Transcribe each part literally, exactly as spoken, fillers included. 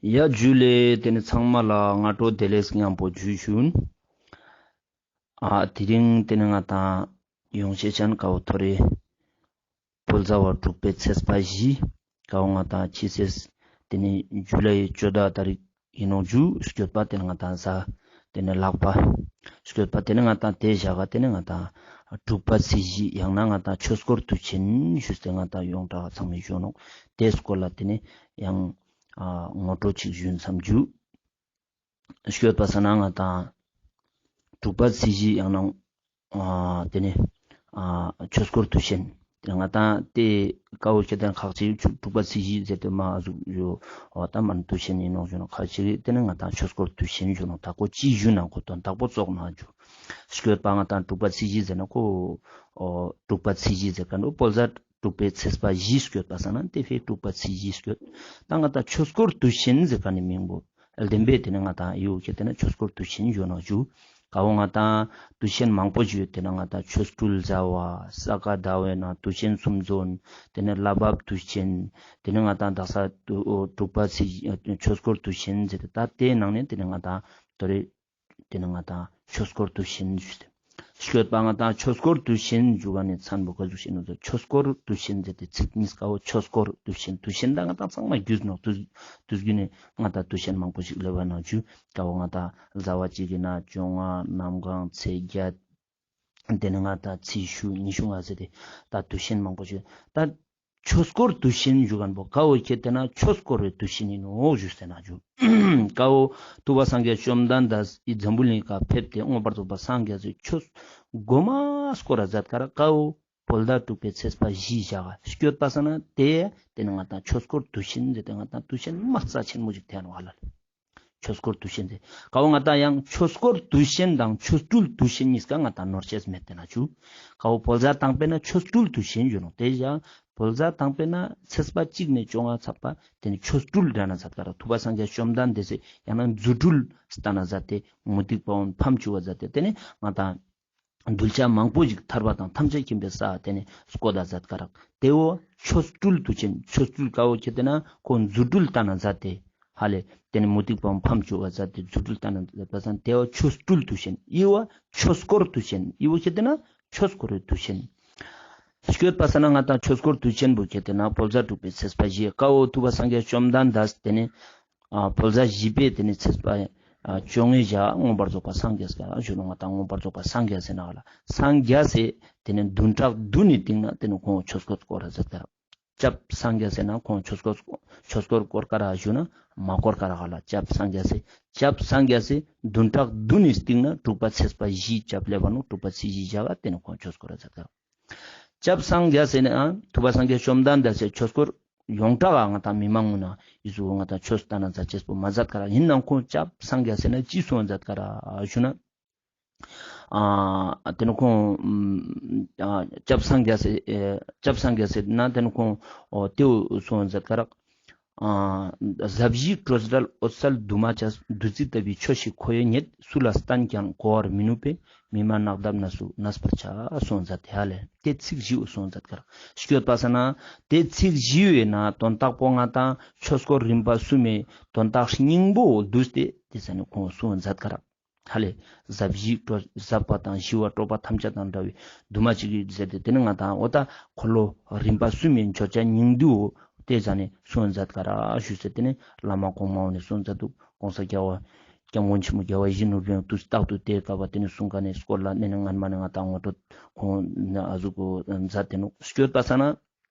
ཡ་ཇུ་ལེ། ཏེ་ནེ་ཚང་མ་ལ་སྔ་དྲོ་བདེ་ལེགས་ཉམ་པོ་ཇུ་ཞུན། ཨ་དེ་རིང་ཏེ་ནེ་ང་དང་ཡོང་ཤེས་ཅན་ཀ་བོ་ཐོ་རེ་བོད་ཟླ་བ་དྲུག་པའི་ཚེས་པ་བཞི་ཀ་བོ་ང་དང་ཕྱི་ཚེས་ཏེ་ནེ་ཇུ་ལའི་བཅོ་ལྔ་ཏ་རིག་ཡིན་ནོག་ཇུ། སྐྱོད་པ་ཏེ་ནེ་ང་དང་གཟའ་ཏེ་ནེ་ལྷག་པ། སྐྱོད་པ་ཏེ་ནེ་ང་དང་ཏེ་ཞག་ག་ཏེ་ནེ་ང་དང་དྲུག་པ་ཚེས་བཞི་ཡང་ན་ང་དང་ཆོས་འཁོར་དུས་ཆེན་ཞུས་ཏེ་ང་དང་ཡོངས་གྲགས་ཚང་མས་ཞུ་ནོག། ཏེའི་སྐོར་ལ་ཏེ་ནེ་ཡང་ཨ་ངོ་སྤྲོད་ཅིག་ཞུན་བསམ་ཇུ། སྐྱོད་པ་ས་ན་ང་དང་དྲུག་པ་ཚེས་བཞི་ཡང་ན་ཨ་ཏེ་ནེ་ཨ་ཆོས་འཁོར་དུས་ཆེན། ཏེ་ནེ་ང་དང་ཏེ་ཀ་བོ་ཁྱེད་དང་ཁག་ཅིག་དྲུག་པ་ཚེས་བཞི་ཟེར་ཏེ་མ་ཟུག་ཡོད། འོ་ད་མ་དུས་ཆེན་ཡིན་ནོག་ཞུ་ན་ཁག་ཅིག་ཏེ་ནེ་ང་དང་ཆོས་འཁོར་དུས་ཆེན་ཞུ་ནོག། ད་ཁོ་ཅི་ཞུ་ན་ཁོ་དོན་དག་པོ་ཙོགས་ན་ཞུ། སྐྱོད་པ་ང་དང་དྲུག་པ་ཚེས་བཞི་ཟེར་ན་ཁོ་འོ་དྲུག་པ་ཚེས་བཞི་ཟེར་ཁན་བོ་བོད་ཟླ་དྲུག་པའི་ཚེས་པ་བཞི་སྐྱོད་པ་ས་ན་ཏེ་ཕི་དྲུག་པ་ཚེས་བཞི་སྐྱོད། ད་ང་དང་ཆོས་འཁོར་དུས་ཆེན་ཟེར་ཁན་ནི་མིང་བོ་ཨ་བདེན་པའི་ཏེ་ནེ་ང་དང་ཡོད་ཁྱེད་ཏེ་ན་ཆོས་འཁོར་དུས་ཆེན་ཞུ་ནོག་ཞུ། ཀ་བོ་ང་དང་དུས་ཆེན་མང་པོ་ཞིག་ཡོད། ཏེ་ནེ་ང་དང་ཆོ་འཕྲུལ་ཟླ་བ་ས་ག་ཟླ་བའི་ནང་དུས་ཆེན་སུམ་ཚོན། ཏེ་ནེ་ལྷ་བབས་དུས་ཆེན། ཏེ་ནེ་ང་དང་དག་ས་དྲུག་པ་ཚེས་ཆོས་འཁོར་དུས་ཆེན་ཟེར་ཏེ་ད་ཏེའི་ནང་ནེ་ཏེ་ནེ་ང་དང་ཏོ་རེ་ཏེ་ནེ་ང་དང་ཆོས་འཁོར་དུས་ཆེན་ཞུས་ཏེ། སྐྱོད་པ་ང་དང་ཆོས་འཁོར་དུས་ཆེན་ཞུ་ག་ནེ་མཚན་པོ་ག་ཟུག་ཤེས་ནོག་ཟེར་ཆོས་འཁོར་དུས་ཆེན་ཟེར་ཏེ་ཚིག་གཉིས་ཀ་བོ་ཆོས་འཁོར་དུས་ཆེན་དུས་ཆེན་ད་ང་དང་ཚང་མ་རྒྱུས་ནོག། དུས་དུས་རྒྱུན་ནེ་ང་དང་དུས་ཆེན་མང་པོ་ཞིག་ལེབ་བ་ནང་ཞུ། ཀ་བོ་ང་དང་ཟླ་བ་གཅིག་གི་ནང་བཅོ་ལྔ་གནམ་གང་ཚེས་བརྒྱད། ཏེ་ནེ་ང་དང་ཚེས་བཅུ་ཉི་ཤུ་ལྔ་ཟེར་ཏེ་ད་དུས་ཆེན་མང་པོ་ཞིག་ད། ཆོས་འཁོར་དུས་ཆེན་ཞུ་ཁན་བོ་ཀ་བོ་ཁྱེད་ཏེ་ན་ཆོས་འཁོར་བའི་དུས་ཆེན་ཡིན་ནོག་ཞུས་ཏེ་ན་ཞུ། ཀ་བོ་ཐུབ་པ་སངས་རྒྱས་བཅོམ་ལྡན་འདས་འཛམ་བུ་གླིང་ཀ་ཕེབས་ཏེ་མངོན་པར་རྫོགས་པ་སངས་རྒྱས་སི་ཆོས་གོ་མ་སྐོར་ར་མཛད་ཀ་རག། ཀ་བོ་བོད་ཟླ་དྲུག་པའི་ཚེས་པ་བཞི་ཞག་སྐྱོད་པ་ས་ན་ཏེ་ཏེ་ནེ་ང་དང་ཆོས་འཁོར་དུས་ཆེན་ཟེར་ཏེ་ང་དང་དུས་ཆེན་མ་རྩ་ཆེན་མོ་ཞིག་ཐེ་ནོག་ཧ་ལ་ལེ། ཆོས་འཁོར་དུས་ཆེན་ཟེར། ཀ་བོ་ང་དང་ཡང་ཆོས་འཁོར་དུས་ཆེན་དང་ཆོ་འཕྲུལ་དུས་ཆེན་གཉིས་ཀ་ང་དང་ནོར་ཅེས་མེད་ཏེ་ན་ཞུ། ཀ་བོ་བོད་ཟླ་དང་པོའི་ནང་ཆོ་འཕྲུལ་དུས་ཆེན་ཞུ་ནོག། ཏེ་ཡང་བོད་ཟླ་དང་པོའི་ནང་ཚེས་པ་གཅིག་ནེ་བཅོ་ལྔ་ཚག་པ་ཏེ་ནེ་ཆོ་འཕྲུལ་ད་ན་མཛད་ཀ་རག། ཐུབ་པ་སངས་རྒྱས་བཅོམ་ལྡན་འདས་སི་ཡང་ན་རྫུ་འཕྲུལ་ད་ན་མཛད་དེ་མུ་སྟེགས་པ་བོ་ཕམ་བཅུག་པ་མཛད་དེ་ཏེ་ནེ་ང་དང་གདུལ་བྱ་མང་པོ་ཞིག་ཐར་པ་དང་ཐམས་ཅད་མཁྱེན་པའི་ས་ཏེ་ནེ་སྐོར་ར་མཛད་ཀ་རག། ཏེ་བོ་ཆོ་འཕྲུལ་དུས་ཆེན། ཆོ་འཕྲུལ་ཀ་བོ་ཁྱེད་ཏེ་ན་ཁོ་རྫུ་འཕྲུལ་ད་ན་མཛད་དེ་ཧ་ལེ་ཏེ་ནེ་མུ་སྟེགས་པ་བོ་ཕམ་བཅུག་པ་མཛད་དེ་རྫུ་འཕྲུལ་ད་ན་མཛད་པ་ས་ན་ཏེ་བོ་ཆོ་འཕྲུལ་དུས་ཆེན། འི་བོ་ཆོས་འཁོར་དུས་ཆེན། འི་བོ་ཁྱེད་ཏེ་ན་ཆོས་འཁོར་བའི་དུས་ཆེན། སྐྱོད་པ་ས་ན་ང་དང་ཆོས་འཁོར་དུས་ཆེན་བོ་ཁྱེད་ཏེ་ན་བོད་ཟླ་དྲུག་པའི་ཚེས་པ་བཞི་ཀ་བོ་ཐུབ་པ་སངས་རྒྱས་བཅོམ་ལྡན་འདས་ཏེ་ནེ་ཨ་བོད་ཟླ་བཞི་པའི་ཏེ་ནེ་ཚེས་པ་ཨ་བཅོ་ལྔའི་ཞག་མངོན་པར་རྫོགས་པ་སངས་རྒྱས་ཀ་ཞུ་ནོག། ང་དང་མངོན་པར་རྫོགས་པ་སངས་རྒྱས་ཟེར་ན་ཧ་ལ་སངས་རྒྱས་སི་ཏེ་ནེ་བདུན་ཕྲག་བདུན་ནི་སྟིང་ནེ་ཏེ་ནེ་ཁོང་ཆོས་འཁོར་སྐོར་ར་མཛད་ཀ་རག། སྐྱབས་སངས་རྒྱས་ཟེར་ན་ཁོང་ཆོས་འཁོར་ཆོས་འཁོར་སྐོར་ཀ་རག་ཞུ་ན་མ་སྐོར་ཀ་རག་ཧ་ལ། སྐྱབས་སངས་རྒྱས་སི་སྐྱབས་སངས་རྒྱས་སི་བདུན་ཕྲག་བདུན་ནི་སྟིང་ནེ་དྲུག་པ་ཚེས་པ་བཞི་སྐྱབས་ལེབ་བ་ནོག། དྲུག་པ་ཚེས་བཞི་ཞག་ཏེ་ནེ་ཁོང་ཆོས་སྐོར་ར་མཛད་ཀ་རག། སྐྱབས་སངས་རྒྱས་ཟེར་ན་ཐུབ་པ་སངས་རྒྱས་བཅོམ་ལྡན་འདས་སི་ཆོས་སྐོར་ཡོངས་གྲགས་ང་དང་མི་མང་ངོ་ན་འི་ཟུག་ང་དང་ཆོས་ད་ན་མཛད་ཅེས་པོ་མ་མཛད་ཀ་རག། ཡིན་ནའང་ཁོང་སྐྱབས་སངས་རྒྱས་ཟེར་ན་ཅི་གསུང་མཛད་ཀ་རག་ཞུ་ན་ཨ་ཏེ་ནེ་ཁོང་ཨ་སྐྱབས་སངས་རྒྱས་ཟེར་ཨེ་སྐྱབས་སངས་རྒྱས་ཟེར་ན་ཏེ་ནེ་ཁོང་འོ་ཏེ་བོ་གསུང་མཛད་ཀ་རག། ཨ་ཟབ་ཞི་སྤྲོས་བྲལ་འོད་གསལ་འདུས་མ་བྱས། བདུད་རྩི་ལྟ་བུའི་ཆོས་ཤིག་ཁོ་བོས་རྙེད། སུ་ལ་བསྟན་ཀྱང་གོ་བར་མི་ནུས་པས། མི་སྨྲ་ནགས་འདབས་ན་སུ་གནས་པར་བྱ། གསུངས་མཛད་དེ་ཧ་ལེ། ཏེ་ཚིག་བཞི་བོ་གསུངས་མཛད་ཀ་རག། སྐྱོད་པ་ས་ན་ཏེ་ཚིག་བཞི་བོའི་ནང་དོན་དག་པོ་ང་དང་ཆོས་སྐོར་རིམ་པ་གསུམ་མི་དོན་དག་སྙིང་པོ་བོ་བསྡུས་ཏེ་ཏེ་ས་ནེ་ཁོང་གསུངས་མཛད་ཀ་རག། ཧ་ལེ། ཟབ་ཞི་སྤྲོས་ཟབ་པ་དང་ཞི་བ་སྤྲོས་པ་ཐམས་ཅད་དང་བྲལ་བའི་འདུས་མ་བྱས་ཀྱི་ཟེར་ཏེ་ཏེ་ནེ་ང་དང་འོ་ད་འཁོར་ལོ་རིམ་པ་གསུམ་མི་བརྗོད་བྱ་སྙིང་བསྡུས་བོ་ཏེ་ས་ནེ་གསུངས་མཛད་ཀ་རག་ཞུས་ཏེ་ཏེ་ནེ་བླ་མ་གོང་མ་བོ་ནེ་གསུངས་མཛད་འདུག། གོང་ས་རྒྱལ་བ་སྐྱབས་མགོན་ཆེན་པོ་རྒྱལ་བ་ཡིད་བཞིན་ནོར་བུ་ཡང་དུས་རྟག་ཏུ་ཏེའི་སྐབས་པ་ཏེ་ནེ་གསུངས་ཀ་ནེ་སྐོར་ལ་ཏེ་ནེ་སྔན་མ་ནེ་ང་དང་ངོ་སྤྲོད་ཁོང་ཨ་ཟུག་གོ་མཛད་དེ་ནོག། སྐྱོད་པ་ས་ན་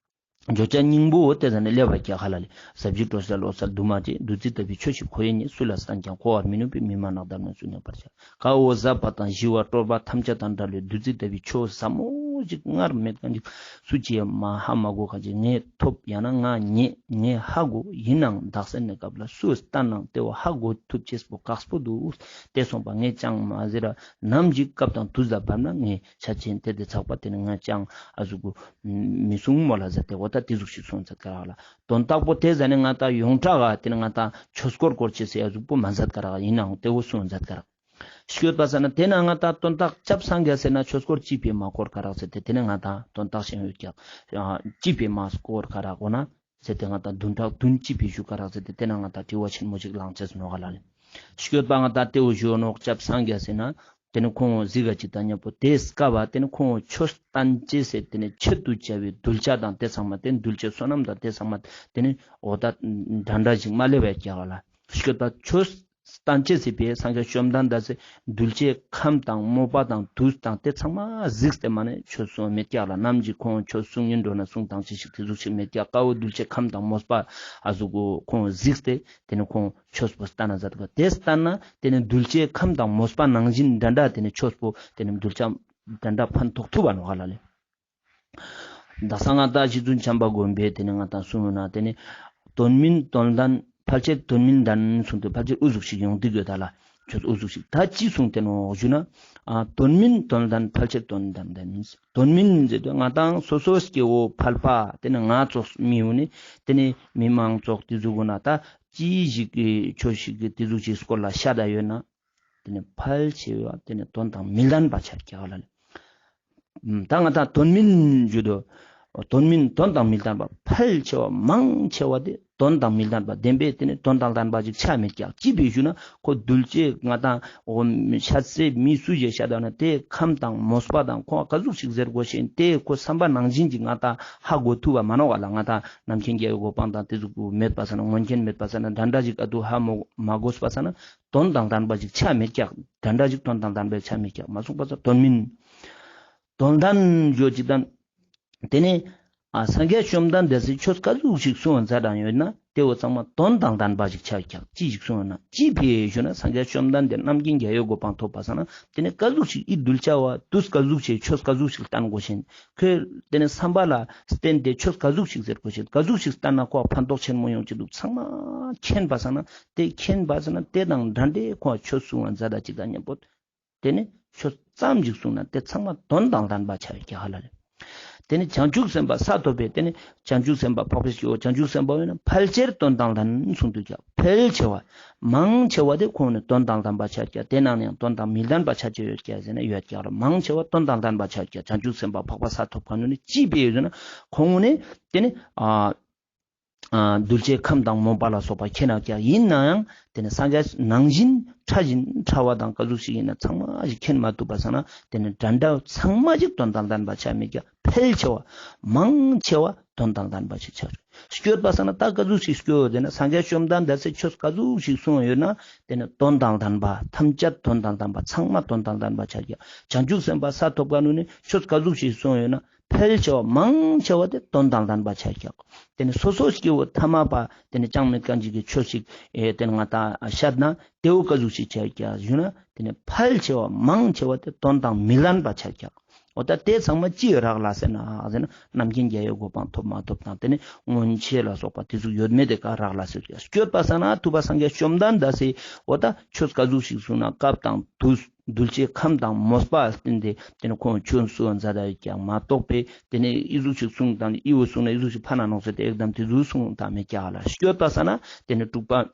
བརྗོད་བྱ་སྙིང་པོ་བོ་ཏེ་ས་ནེ་ལེབ་བ་ཀྱག་ཧ་ལ་ལེ། ཟབ་ཞི་སྤྲོས་བྲལ་འོད་གསལ་འདུས་མ་བྱས། བདུད་རྩི་ལྟ་བུའི་ཆོས་ཤིག་ཁོ་བོས་རྙེད། སུ་ལ་བསྟན་ཀྱང་གོ་བར་མི་ནུས་པས། མི་སྨྲ་ནགས་འདབས་ན་སུ་གནས་པར་བྱ། ཀ་བོ་ཟབ་པ་དང་ཞི་བ་སྤྲོས་པ་ཐམས་ཅད་དང་བྲལ་བའི་བདུད་རྩི་ལྟ་བུའི་ཆོས་ཟབ་མོ་ཞིག་སྔར་མེད་མཁན་ཞིག་སུ་ཅིའང་མ་ཧ་མ་གོ་མཁན་ཞིག་ངས་ཐོབ་ཡང་ན་ང་རྙེད་ངས་ཧ་གོ། ཡིན་ནའང་དག་ས་ནེ་སྐབས་ལ་སུ་བསྟན་ནའང་ཏེ་བོ་ཧ་གོ་ཐུབ་ཅེས་པོ་ཁག་པོ་འདུག། ཏེ་སོང་པ་ངས་ཅང་མ་ཟེར་ར་ནམ་ཞིག་སྐབས་དང་དུས་ལ་བབ་ན་ངས་ཆ་ཅེས་ཏེ་ཏེ་ཚག་པ་ཏེ་ནེ་ང་ཅང་ཨ་ཟུག་གོ་མི་གསུང་མོ་ལ་ཟེར་ཏེ་འོ་ད་ཏེ་ཟུག་ཞིག་གསུངས་མཛད་ཀ་རག་ལ། དོན་དག་པོ་ཏེ་ས་ནེ་ང་དང་ཡོངས་གྲགས་ཏེ་ནེ་ང་དང་ཆོས་སྐོར་སྐོར་ཅེས་ཟེར་ཡ་ཟུག་པོ་མ་མཛད་ཀ་རག། ཡིན་ནའང་ཏེ་བོ་གསུངས་མཛད་ཀ་རག། སྐྱོད་པ་ས་ན་ཏེ་ན་ང་དང་དོན་དག་སྐྱབས་སངས་རྒྱས་ཟེར་ན་ཆོས་སྐོར་ཅི་ཕི་མ་སྐོར་ཀ་རག་ཟེར་ཏེ་ཏེ་ནེ་ང་དང་དོན་དག་ཤེས་ཡོད་ཀྱག། ཅི་ཕི་མ་སྐོར་ཀ་རག་འོ་ན། ཟེར་ཏེ་ང་ཏང་བདུན་ཕྲག་བདུན་ཅི་ཕི་ཞུ་ག་རག་ཟེར་ཏེ་ཏེ་ན་ང་ཏང་དྲི་བ་ཆེན་མོ་ཅིག་ལངས་ཅེས་ནོག་ག་ལ་ལེ། སྐྱོད་པ་ང་ཏང་ཏེ་བོ་ཞུ་ནོག་སྐྱབས་སངས་རྒྱས་ཟེར་ན། ཏེ་ནེ་ཁོང་གཟིགས་ག་ཅིག་དང་མཉམ་པོ་ཏེ་སྐབས་ཏེ་ནེ་ཁོང་ཆོས་སྟན་ཅེས་ཟེར་ཏེ་ནེ་ཆེད་དུ་བྱ་བའི་གདུལ་བྱ་དང་ཏེ་ཚང་མ་ཏེ་ནེ་གདུལ་བྱའི་བསོད་ནམས་དང་ཏེ་ཚང་མ་ཏེ་ནེ་འོ་ད་འདྲ་འདྲ་ཞིག་མ་ལེབ་བ་ཀྱག་ལ། སྐྱོད་པ་ཆོས་སྟན་ཅེས་ཟེར་བའི་སངས་རྒྱས་བཅོམ་ལྡན་འདས་སི་གདུལ་བྱའི་ཁམས་དང་མོས་པ་དང་དུས་དང་ཏེ་ཚང་མ་གཟིགས་ཏེ་མ་ནེ་ཆོས་གསུང་མེད་ཀྱག་ལ། ནམ་ཞིག་ཁོང་ཆོས་གསུང་ཉིན་འགྲོ་ན་གསུང་དང་ཅི་ཞིག་ཏེ་ཟུག་ཞིག་མེད་ཀྱག། ཀ་བོ་གདུལ་བྱའི་ཁམས་དང་མོས་པ་ཨ་ཟུག་གོ་ཁོང་གཟིགས་ཏེ་ཏེ་ནེ་ཁོང་ཆོས་པོ་སྟན་ན་མཛད་པ། ཏེ་སྟན་ན་ཏེ་ནེ་གདུལ་བྱའི་ཁམས་དང་མོས་པ་ནང་བཞིན་འདྲ་འདྲ་ཏེ་ནེ་ཆོས་པོ་ཏེ་ནེ་གདུལ་བྱ་འདྲ་འདྲ་ཕན་ཐོགས་ཐུབ་བ་ནོག་ག་ལ་ལེ། ད་ས་ང་ཏང་རྗེ་བཙུན་བྱམས་པ་མགོན་པོས་ཏེ་ནེ་ང་ཏང་གསུངས་ཡོད་ན་ཏེ་ནེ་དོན་མིན་དོན་ལྡན་ཕལ་ཆེར་དོན་མིན་ལྡན་གསུངས་ཏེ་ཕལ་ཆེར་འུ་ཟུག་ཞིག་ཡོང་དུག་ཡོད་ད་ལ། ཆོས་འུ་ཟུག་ཞིག་ད་ཅི་གསུངས་ཏེ་ནོག་ཞུ་ན། ཨ་དོན་མིན་དོན་ལྡན་ཕལ་ཆེར་དོན་ལྡན་ལྡན། དོན་མིན་ཟེར་དུས་ང་ཏང་སོ་སོ་སྐྱེ་བོ་ཕལ་པ་ཏེ་ནེ་ང་ཙོགས་མི་ཡོང་ནི་ཏེ་ནེ་མི་མང་ཙོགས་ཏེ་ཟུག་གོ་ན་ད་ཅི་ཞིག་གི་ཆོས་ཤིག་གི་ཏེ་ཟུག་ཅིག་སྐོར་ལ་ཤད་ད་ཡོད་ན། ཏེ་ནེ་ཕལ་ཆེ་བ་ཏེ་ནེ་དོན་དང་མི་ལྡན་པ་ཆ་ཀྱག་ལ་ལེ། ད་ང་ཏང་དོན་མིན་ཞུ་དོ། དོན་མིན་དོན་དང་མི་ལྡན་པ་ཕལ་ཆེ་བ་མང་ཆེ་བ་ཏེ་དོན་དང་མི་ལྡན་པ་བདེན་པའི་ཏེ་ནེ་དོན་དང་ལྡན་པ་ཅིག་ཆ་མེད་ཀྱག། ཅི་ཕི་ཞུ་ན་ཁོ་གདུལ་བྱའི་ང་ཏང་འོ་ཤད་སའི་མི་སུ་ཞིག་ཤད་ད་ན་ཏེ་ཁམས་དང་མོས་པ་དང་ཁོང་ཀ་ཟུག་ཞིག་ཟེར་དགོས་ཤེས་ཏེ་ཁོ་བསམ་པ་ནང་བཞིན་ཅིག་ང་ཏང་ཧ་གོ་ཐུབ་བ་མ་ནོག་ག་ལ། ང་ཏང་རྣམ་མཁྱེན་རྒྱལ་བའི་གོ་འཕང་དང་ཏེ་ཟུག་མེད་པ་ས་ན་མངོན་མཁྱེན་མེད་པ་ས་ན་འདྲ་འདྲ་ཞིག་ཨ་དུ་ཧ་མོ་མ་གོས་པ་ས་ན། དོན་དང་ལྡན་པ་ཞིག་ཆ་མེད་ཀྱག། དོན་དང་ལྡན་པ་ཆ་མེད་ཀྱག་མ་གསུངས་པ་ས་དོན་མིན། དོན་ལྡན་ཞུ་ཅིག་དང་། ཏེ་ནེ་ཨ་སངས་རྒྱས་བཅོམ་ལྡན་འདས་སི་ཆོས་ཀ་ཟུག་ཞིག་གསུང་བ་མཛད་དང་ཡོད་ན་ཏེ་བོ་ཚང་མ་དོན་དང་ལྡན་པ་ཞིག་ཆ་ཀྱག། ཅི་ཞིག་གསུང་ན་ཅི་ཕི་ཞུ་ན་སངས་རྒྱས་བཅོམ་ལྡན་འདས་རྣམ་མཁྱེན་རྒྱལ་བའི་གོ་འཕང་ཐོབ་པ་ས་ན་ཏེ་ནེ་ཀ་ཟུག་ཞིག་ཨི་གདུལ་བྱ་བ་དུས་ཀ་ཟུག་ཞིག་ཆོས་ཀ་ཟུག་ཞིག་སྟན་དགོས་ཤེས། ཁོས་ཏེ་ནེ་བསམ་པ་ལ་བརྟེན་ཏེ་ཆོས་ཀ་ཟུག་ཞིག་ཟེར་དགོས་ཤེས་ཀ་ཟུག་ཞིག་སྟན་ན་ཁོ་ཕན་ཐོགས་ཆེན་མོ་ཡོང་ཅེས་དུག་ཚང་མ་མཁྱེན་པ་ས་ན་ཏེ་མཁྱེན་པ་ས་ན་ཏེ་དང་འདྲ་འདྲའི་ཁོ་ཆོས་གསུང་བ་མཛད་ད་ཅིག་དང་མཉམ་པོ། ཏེ་ནེ་ཆོས་ཙམ་ཞིག་གསུངས་ན་ཏེ་ཚང་མ་དོན་དང་ལྡན་པ་ཆ་ཡོད་ཀྱག་ཧ་ལ་ལེ། ཏེ་ནེ་བྱང་ཆུབ་སེམས་དཔའ་ས་ཐོབ་པའི་ཏེ་ནེ་བྱང་ཆུབ་སེམས་དཔའ་འཕགས་པའི་སྐྱེ་བོ་བྱང་ཆུབ་སེམས་དཔའ་ཡོད་ན་ཕལ་ཆེར་དོན་དང་ལྡན་གསུངས་དུག་ཀྱག། ཕལ་ཆེ་བ་མང་ཆེ་བ་ཏེ་ཁོང་ནི་དོན་དང་ལྡན་པ་ཆ་ཀྱག། ཏེ་ནང་ནེ་ཡང་དོན་དང་མི་ལྡན་པ་ཆ་ཅེས་ཡོད་ཀྱག་ཟེར་ན་ཡོད་ཀྱག་ར། མང་ཆེ་བ་དོན་དང་ལྡན་པ་ཆ་ཀྱག། བྱང་ཆུབ་སེམས་དཔའ་འཕགས་པ་ས་ཐོབ་ཁན་ནི་ཅི་ཕི་ཡོད་ཟེར་ན་ཁོང་ནི་ཏེ་ནེ་ཨ། ཨ་གདུལ་བྱའི་ཁམས་དང་མོས་པ་ལ་སོགས་པ་མཁྱེན་ན་ཀྱག། ཡིན་ནའང་ཏེ་ནེ་སངས་རྒྱས་ནང་བཞིན་ཕྲ་ཞིང་ཕྲ་བ་དང་ཀ་ཟུག་ཞིག་ཡིན་ན་ཚང་མ་ཞིག་མཁྱེན་མ་ཐུབ་པ་ས་ན་ཏེ་ནེ་འདྲ་འདྲ་ཚང་མ་ཞིག་དོན་དང་ལྡན་པ་ཆ་མེད་ཀྱག། ཕལ་ཆེ་བ་མང་ཆེ་བ་དོན་དང་ལྡན་པ་ཞིག་ཆ། སྐྱོད་པ་ས་ན་ད་ཀ་ཟུག་ཞིག་སྐྱོད་ཟེར་ན་སངས་རྒྱས་བཅོམ་ལྡན་འདས་སི་ཆོས་ཀ་ཟུག་ཞིག་གསུངས་ཡོད་ན་ཏེ་ནེ་དོན་དང་ལྡན་པ་ཐམས་ཅད་དོན་དང་ལྡན་པ་ཚང་མ་དོན་དང་ལྡན་པ་ཆ་ཀྱག། བྱང་ཆུབ་སེམས་དཔའ་ས་ཐོབ་ཁན་ནི་ཆོས་ཀ་ཟུག་ཞིག་གསུངས་ཡོད་ན། ཕལ་ཆེ་བ་མང་ཆེ་བ་ཏེ་དོན་དང་ལྡན་པ་ཆ་ཀྱག། ཏེ་ནེ་སོ་སོ་སྐྱེ་བོ་ཐ་མལ་པ་ཏེ་ནེ་ཅང་མེད་ཁན་ཅིག་གི་ཆོས་ཤིག་ཨེ་ཏེ་ནེ་ང་ཏང་ཤད་ན་ཏེ་བོ་ཀ་ཟུག་ཞིག་ཆ་ཀྱག་ཞུ་ན་ཏེ་ནེ་ཕལ་ཆེ་བ་མང་ཆེ་བ་ཏེ་དོན་དང་མི་ལྡན་པ་ཆ་ཀྱག། འོ་ད་ཏེ་ཚང་མ་ཅི་རག་ལས་ཟེར་ན་ཟེར་ན་རྣམ་མཁྱེན་རྒྱལ་བའི་གོ་འཕང་ཐོབ་མ་ཐོབ་དང་ཏེ་ནེ་མངོན་ཤེས་ལ་སོགས་པ་ཏེ་ཟུག་ཡོད་མེད་ཏེ་ཀ་རག་ལས་ཟེར་ཀྱག། སྐྱོད་པ་ས་ན་ཐུབ་པ་སངས་རྒྱས་བཅོམ་ལྡན་འདས་སི་འོ་ད་ཆོས་ཀ་ཟུག་ཞིག་གསུངས་ན་སྐབས་དང་དུས། གདུལ་བྱའི་ཁམས་དང་མོས་པ་བསྟན་ཏེ་ཏེ་ནེ་ཁོང་ཆོས་གསུང་བ་མཛད་ད་ཡོད་ཀྱག་མ་གཏོགས་པའི་ཏེ་ནེ་ཨི་ཟུག་ཞིག་གསུངས་དང་ཨི་བོ་གསུངས་ན་ཨི་ཟུག་ཞིག་ཕན་ན་ནོག་ཟེར་ཏེ་ཨེག་དམ་ཏེ་ཟུག་གསུངས་དང་མེད་ཀྱག་ལ། སྐྱོད་པ་ས་ན་ཏེ་ནེ་དྲུག་པ་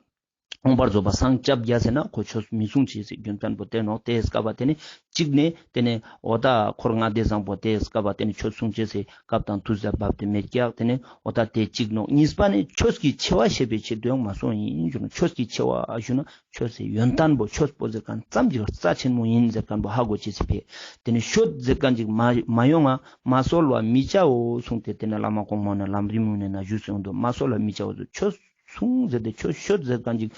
མངོན་པར་རྫོགས་པ་སངས་རྒྱས་ཟེར་ན་ཁོ་ཆོས་མི་གསུང་ཅེས་སི་རྒྱུ་མཚན་པོ་ཏེ་ནོག། ཏེ་སྐབས་པ་ཏེ་ནེ་གཅིག་ནེ་ཏེ་ནེ་འོ་ད་འཁོར་ལྔ་སྡེ་བཟང་པོ་ཏེ་སྐབས་པ་ཏེ་ནེ་ཆོས་གསུང་ཅེས་སི་སྐབས་དང་དུས་ལ་བབ་སྟེ་མེད་ཀྱག། ཏེ་ནེ་འོ་ད་ཏེ་གཅིག་ནོག། གཉིས་པ་ནི་ཆོས་ཀྱི་ཆེ་བ་བཤད་པའི་ཆེད་དུ་ཡང་མ་གསུངས་ཡིན་ཞུ་ན་ཆོས་ཀྱི་ཆེ་བ་ཞུ་ན། ཆོས་སི་ཡོན་ཏན་པོ་ཆོས་པོ་ཟེར་ཁན་ཙམ་གྱི་རྩ་ཆེན་མོ་ཡིན་ཟེར་ཁན་པོ་ཧ་གོ་ཅེས་སི་ཕི། ཏེ་ནེ་ཆོས་ཟེར་ཁན་ཅིག་མ་མ་ཡོང་ང་མ་གསོལ་བ་མི་བྱའོ་གསུངས་ཏེ་ཏེ་ནེ་བླ་མ་གོང་མ་ནེ་ལམ་རིམ་ནེ་ན་ཞུས་སོང་དུག། མ་གསོལ་བ་མི་བྱའོ་ཟེར་ཆོས་གསུང་ཟེར་ཏེ་ཆོས་ཤོད་ཟེར་ཁན་ཅིག་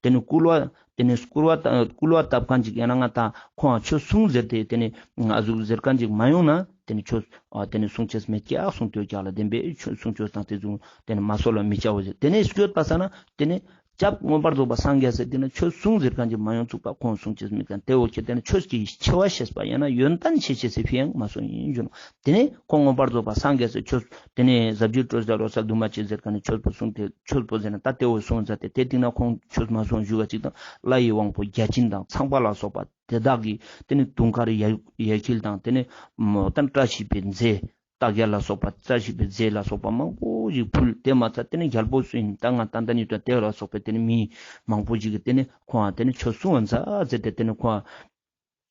ཏེ་ནེ་སྐུལ་བ་ཏེ་ནེ་སྐུལ་བ་སྐུལ་བ་བཏབ་ཁན་ཅིག་ཡང་ན་ང་ཏང་ཁོང་ཆོས་གསུང་ཟེར་ཏེ་ཏེ་ནེ་ང་ཟུག་ཟེར་ཁན་ཅིག་མ་ཡོང་ན་ཏེ་ནེ་ཆོས་ཨ་ཏེ་ནེ་གསུང་ཅེས་མེད་ཀྱག་གསུངས་ཏེ་ཡོད་ཀྱག་ལ། བདེན་པའི་ཆོས་གསུང་ཆོས་དང་ཏེ་ཟུག་ཏེ་ནེ་མ་གསོལ་བ་མི་བྱའོ་ཟེར་ཏེ་ནེ་སྐྱོད་པ་ས་ན་ཏེ་ནེ། སྐྱབས་མངོན་པར་རྫོགས་པ་སངས་རྒྱས་སི་ཏེ་ནེ་ཆོས་གསུང་ཟེར་ཁན་ཅིག་མ་ཡོང་ཚུག་པ་ཁོང་གསུང་ཅེས་མེད་ཁན་ཏེ་བོ་ཁྱེད་ཏེ་ནེ་ཆོས་ཀྱི་ཆེ་བ་ཤེས་པ་ཡང་ན་ཡོན་ཏན་ཤེས་ཅེས་སི་ཕི་ཡང་མ་གསུངས་ཡིན་ཞུ་ནོག། ཏེ་ནེ་ཁོང་མངོན་པར་རྫོགས་པ་སངས་རྒྱས་སི་ཆོས་ཏེ་ནེ་ཟབ་ཆོས་སྤྲོས་བྲལ་འོད་གསལ་འདུས་མ་བྱས་ཟེར་ཁན་ནི་ཆོས་པོ་གསུངས་ཏེ་ཆོས་པོ་ཟེར་ན་ད་ཏེ་བོ་གསུངས་ཟེར་ཏེ་ཏེ་སྟིང་ནེ་ཁོང་ཆོས་མ་གསུངས་ཞུ་བ་ཅིག་དང་ལྷ་ཡི་དབང་པོ་བརྒྱ་བྱིན་དང་ཚངས་པ་ལ་སོགས་པ་དེ་དག་གི་ཏེ་ནེ་དུང་དཀར་ཡ་ཡ་ཁྱིལ་དང་ཏེ་ནེ་མོ་ཏན་བཀྲ་ཤིས་པའི་རྫས། རྟགས་བརྒྱད་ལ་སོགས་པ་བཀྲ་ཤིས་པའི་རྫས་ལ་སོགས་པ་མང་པོ་ཞིག་ཕུལ། ཏེ་མ་ཚད་ཏེ་ནེ་རྒྱལ་པོ་སུ་ཡིན་ད་ང་ད་ལྟ་ནི་ད་ཏེ་ལ་སོགས་པའི་ཏེ་ནེ་མི་མང་པོ་ཞིག་གི་ཏེ་ནེ་ཁོང་ང་ཏེ་ནེ་ཆོས་གསུང་བ་མཛད་ཟེར་ཏེ་ཏེ་ནེ་ཁོང་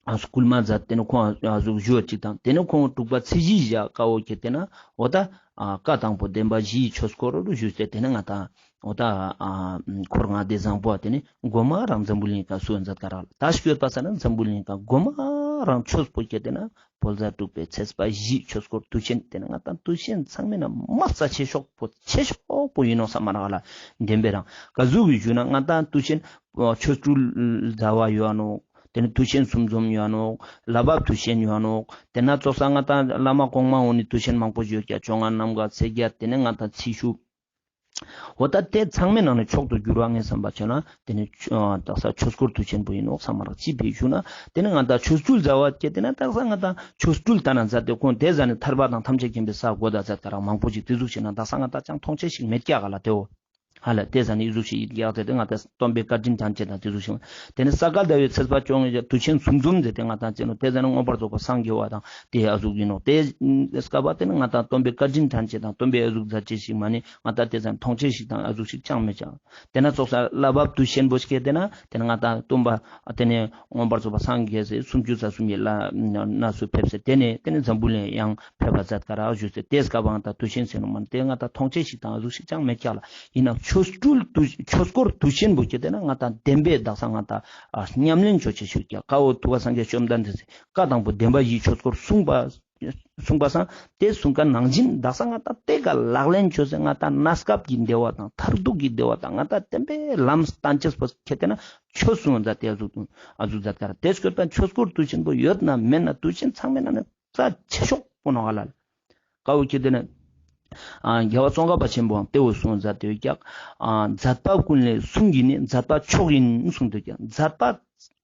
ཨ་སྐུལ་མ་མཛད། ཏེ་ནེ་ཁོང་ཨ་ཟུག་ཞུ་བ་ཅིག་དང་། ཏེ་ནེ་ཁོང་དྲུག་པ་ཚེས་བཞི་ཞག་ཀ་བོ་ཁྱེར་ཏེ་ན་འོ་ད་ཨ་བཀའ་དང་པོ་བདེན་པ་བཞིའི་ཆོས་སྐོར་རུ་ཞུས་ཏེ། ཏེ་ནེ་ང་ཏང་འོ་ད་ཨ་འཁོར་ལྔ་སྡེ་བཟང་པོ་ཏེ་ནེ་གོ་མ་རང་འཛམ་བུ་གླིང་ཀ་གསོལ་མཛད་ཀ་རག་ལ། ད་སྐྱོད་པ་ས་ན་འཛམ་བུ་གླིང་ཀ་གོ་མ་རང་ཆོས་པོ་ཁྱེར་ཏེ་ན་བོད་ཟླ་དྲུག་པའི་ཚེས་པ་བཞི་ཆོས་སྐོར་དུས་ཆེན། ཏེ་ནེ་ང་ཏང་དུས་ཆེན་ཚང་མའི་ནང་མ་རྩ་ཆེ་ཤོས་པོ་ཆེ་ཤོས་པོ་ཨིན་ནོག་སམ་མ་རག་ལ། བདེན་པའི་རང་ཀ་ཟུག་གི་ཞུ་ན་ང་ཏང་དུས་ཆེན་ཆོ་འཕྲུལ་ཟླ་བ་ཡོད་ནོག། ཏེ་ནེ་དུས་ཆེན་སུམ་འཛོམས་ཡོད་ནོག། ལྷ་བབས་དུས་ཆེན་ཡོད་ནོག། ཏེ་ནེ་ཙོགས་ས་ང་ཏང་བླ་མ་གོང་མ་འོ་ནི་དུས་ཆེན་མང་པོ་ཞིག་ཡོད་ཀྱག། བཅོ་ལྔ་ནམ་མཁའ་ཚེས་བརྒྱད། ཏེ་ནེ་ང་ཏང་ཚེས་བཅུ། འོ་ད་ཏེ་ཚང་མའི་ནང་ནེ་མཆོག་ཏུ་གྱུར་བ་ངས་བསམ་པ་ཆོས་ན་ཏེ་ནེ་ཆོ་དག་ས་ཆོས་སྐོར་དུས་ཆེན་པོ་ཨིན་ནོག་སམ་མ་རག། ཅི་ཕི་ཞུ་ན་ཏེ་ནེ་ང་ཏང་ཆོ་འཕྲུལ་ཟླ་བ་ཁྱེར་ཏེ་ན་དག་ས་ང་ཏང་ཆོ་འཕྲུལ་ལྟ་ན་མཛད་དེ་ཁོང་ཏེ་ཟ་ནེ་ཐར་པ་དང་ཐམས་ཅད་མཁྱེན་པའི་ས་གོ་ད་མཛད་ཀ་རག་མང་པོ་ཞིག། ཏེ་ཟུག་ཞིག་ན་དག་ས་ང་ཏང་ཅང་མཐོང་ཆེན་ཞིག་མེད་ཀྱག་ག་ལ། ཏེ་འོ་ཧ་ལ་ཏེ་ཟ་ནེ་ཨི་ཟུག་ཞིག་ཡིད་ཀྱག་ཟེར་ཏེ་ང་ཏང་སྟོན་པའི་བཀའ་དྲིན་དྲན་ཅེས་དང་ཏེ་ཟུག་ཞིག། ཏེ་ནེ་ས་ག་ཟླ་བའི་ཚེས་པ་བཅོ་ལྔ་དུས་ཆེན་སུམ་འཛོམས་ཟེར་ཏེ་ང་ཏང་ཅི་ནོག། ཏེ་ཟ་ནེ་མངོན་པར་རྫོགས་པར་སངས་རྒྱས་པ་དང་ཏེ་ཨ་ཟུག་ཨིན་ནོག། ཏེ་སྐབས་པ་ཏེ་ནེ་ང་ཏང་སྟོན་པའི་བཀའ་དྲིན་དྲན་ཅེས་དང་སྟོན་པའི་ཨ་ཟུག་མཛད་ཅེས་ཤིག་མ་ནེ་ང་ཏང་ཏེ་ཟ་ནེ་མཐོང་ཆེན་ཞིག་དང་ཨ་ཟུག་ཞིག་ཅང་མེད་ཀྱག། ཏེ་ནེ་ཙོགས་ས་ལྷ་བབས་དུས་ཆེན་པོ་ཞིག་ཏེ་ན་ཏེ་ནེ་ང་ཏང་སྟོན་པ་ཏེ་ནེ་མངོན་པར་རྫོགས་པར་སངས་རྒྱས་སེ་སུམ་ཅུ་རྩ་གསུམ་གྱི་ལྷ་གནས་སུ་ཕེབས་སེ་ཏེ་ནེ་ཏེ་ནེ་འཛམ་བུ་གླིང་ཡང་ཕེབས་པ་མཛད་ཀ་རག་ཞུས་ཏེ། ཏེ་སྐབས་པ་ང་ཏང་དུས་ཆེན་ཟེར་ནོག་མ་ནེ་ཏེ་ང་ཏང་མཐོང་ཆེན་ཞིག་དང་ཨ་ཟུག་ཞིག་ཅང་མེད་ཀྱག་ལ། ཨིན་ནའང་ཆོ་འཕྲུལ་དུས་ཆོས་སྐོར་དུས་ཆེན་པོ་ཁྱེར་ཏེ་ན་ང་ཏང་བདེན་པའི་དག་ས་ང་ཏང་ཨ་ཉམས་ལེན་ཅོ་ཅེས་ཞིག་ཀྱག། ཀ་བོ་ཐུབ་པ་སངས་རྒྱས་བཅོམ་ལྡན་འདས་སི་བཀའ་དང་པོ་བདེན་པ་བཞིའི་ཆོས་སྐོར་གསུངས་པ་གསུངས་པ་སང་ཏེ་གསུངས་ཀ་ནང་བཞིན་དག་ས་ང་ཏང་ཏེ་ཀ་ལག་ལེན་ཅོས་སེ་ང་ཏང་གནས་སྐབས་ཀྱི་བདེ་བ་དང་མཐར་ཐུག་གི་བདེ་བ་དང་ང་ཏང་བདེན་པའི་ལམ་སྟན་ཅེས་པོ་ཁྱེར་ཏེ་ན་ཆོས་གསུངས་མཛད་དེ་ཨ་ཟུག་ཨ་ཟུག་མཛད་ཀ་རག། ཏེ་སྐོར་དང་ཆོས་སྐོར་དུས་ཆེན་པོ་ཡོད་ན་མེད་ན་དུས་ཆེན་ཚང་མའི་ནང་ནེ་རྩ་ཆེ་ཤོས་པོ་ནོག་ག་ལ། ཀ་བོ་ཁྱེར་ཏེ་ན་ཨ་རྒྱལ་བ་ཙོང་ཁ་པ་ཆེན་པོའང་ཏེ་བོ་གསུངས་མཛད་དེ་ཡོད་ཀྱག། ཨ་མཛད་པ་ཀུན་ལས་གསུང་གིས་ནི་མཛད་པ་མཆོག་ཡིན་གསུངས་ཏེ་ཡོད་ཀྱག། མཛད་པ་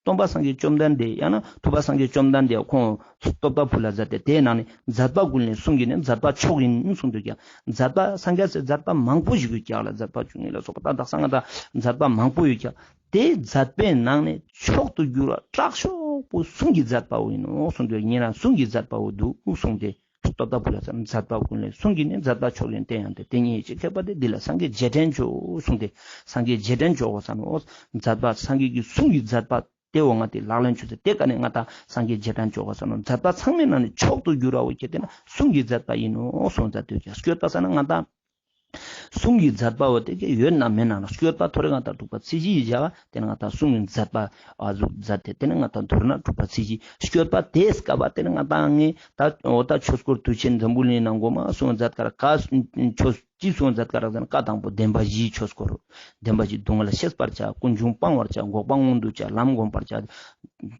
སྟོན་པ་སངས་རྒྱས་བཅོམ་ལྡན་འདས་ཡང་ན་ཐུབ་པ་སངས་རྒྱས་བཅོམ་ལྡན་འདས་ཁོང་སྟོབས་ལྟ་བུ་ལ་མཛད་དེ་ཏེའི་ནང་ནེ་མཛད་པ་ཀུན་ལས་གསུང་གིས་ནི་མཛད་པ་མཆོག་ཡིན་གསུངས་ཏེ་ཡོད་ཀྱག། མཛད་པ་སངས་རྒྱས་སི་མཛད་པ་མང་པོ་ཞིག་ཡོད་ཀྱག་ལ། མཛད་པ་བཅུ་གཉིས་ལ་སོགས་པ་ད་དག་ས་ང་ཏང་མཛད་པ་མང་པོ་ཡོད་ཀྱག། ཏེ་མཛད་པའི་ནང་ནེ་མཆོག་ཏུ་གྱུར་བ་དྲག་ཤོས་པོ་གསུང་གི་མཛད་པ་བོ་ཨིན་ནོག་གསུངས་ཏེ་ཡོད། ཉེ་རང་གསུང་གི་མཛད་པ་བོ་འདུག་གསུངས་ཏེ། སྟོབས་ལྟ་བུ་ལ་མཛད་པ་ཀུན་ལས་གསུང་གིས་ནི་མཛད་པ་མཆོག་ཡིན། དེ་ཡང་དེ་དེ་ཉིད་ཀྱི་ཁྱད་པར་ཏེ་འདི་ལ་སངས་རྒྱས་རྗེས་དྲན་ཅོས་གསུངས་ཏེ། སངས་རྒྱས་རྗེས་དྲན་ཅོ་གོས་ས་ནོག། མཛད་པ་སངས་རྒྱས་ཀྱི་གསུང་གི་མཛད་པ་ཏེ་བོ་ང་ཏང་ལག་ལེན་ཅོས་སེ་ཏེ་ཀ་ནེ་ང་ཏང་སངས་རྒྱས་རྗེས་དྲན་ཅོ་གོས་ས་ནོག། མཛད་པ་ཚང་མའི་ནང་ནེ་མཆོག་ཏུ་གྱུར་བ་བོ་ཁྱེར་ཏེ་ན་གསུང་གི་མཛད་པ་ཨིན་ནོག་གསུངས་མཛད་དེ་ཡོད་ཀྱག། སྐྱོད་པ་ས་ན་ང་ཏང་གསུང་གི་མཛད་པ་བོ་ཏེ་ཀ་ཡོད་ན་མེད་ན་ན་སྐྱོད་པ་ཐོ་རེ་ང་ཏང་དྲུག་པ་ཚེས་བཞི་ཡི་ཞག་ཏེ་ནེ་ང་ཏང་གསུང་གི་མཛད་པ་ཨ་ཟུག་མཛད་དེ་ཏེ་ནེ་ང་ཏང་མདོར་ན་དྲུག་པ་ཚེས་བཞི་སྐྱོད་པ་ཏེ་སྐབས་པ་ཏེ་ནེ་ང་ཏང་ངས་ད་འོ་ད་ཆོས་སྐོར་དུས་ཆེན་འཛམ་བུ་གླིང་ནང་གོ་མ་གསུང་མཛད་ཀ་རག་ཀ་ཆོས་ཅི་གསུང་མཛད་ཀ་རག་ཟེར་ན་བཀའ་དང་པོ་བདེན་པ་བཞིའི་ཆོས་སྐོར། བདེན་པ་བཞི་སྡུག་བསྔལ་ཤེས་པར་བྱ། ཀུན་འབྱུང་སྤང་བར་བྱ། འགོག་པ་སྔོན་དུ་བྱ། ལམ་བསྒོམ་པར་བྱ།